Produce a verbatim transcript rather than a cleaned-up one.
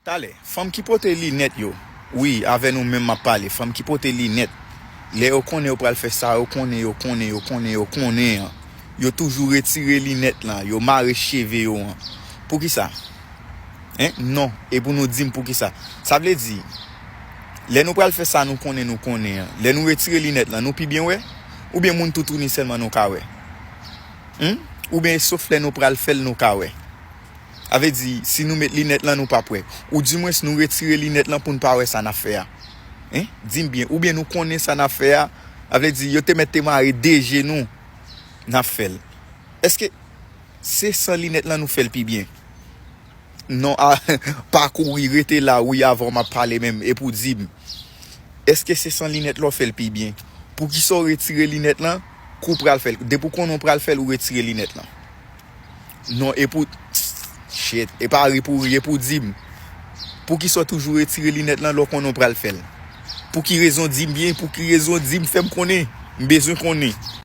Talè, fanm ki pote linèt yo, wi, avè nou menm m ap pale, fanm ki pote linèt, lè yo konnen yo pral fè sa, yo konnen, yo konnen, yo konnen, yo konnen an, yo toujou retire linèt lan, yo mare cheve yo an. Poukisa? Hein? Non. E pou nou di m poukisa. Sa vle di, lè nou pral fè sa nou konnen nou konnen an, lè nou retire linèt lan, nou pi byen wè? Oubyen moun toutouni sèlman nou ka wè? Hmm? Oubyen e sof lè nou pral fè l nou ka wè? Sa vle di, si nou met linèt lan, nou p ap wè. Oudimwens, nou retire linèt lan pou n pa wè sa n ap fè a. Hein? Di m byen, oubyen nou konnen sa n ap fè a, sa vle di, yo te mèt te mare de je nou, n ap fè l. Èske se san linèt lan nou fè l pi byen? Non, a, pa kouri, rete la, wi, avan m ap pale menm, e pou di m. Èske se san linèt la w fè l pi byen? Poukisa w retire linèt lan, kou w pral fè l? Depi w konnen w pral fè l, ou retire linèt lan. Non, e pou, shit, e pa ri pou ri, e pou di m. Poukisa w toujou retire linèt lan lè w konnen w pral fè l? Pou ki rezon, di m byen, pou ki rezon, di m, fè m konnen. M bezwen konnen.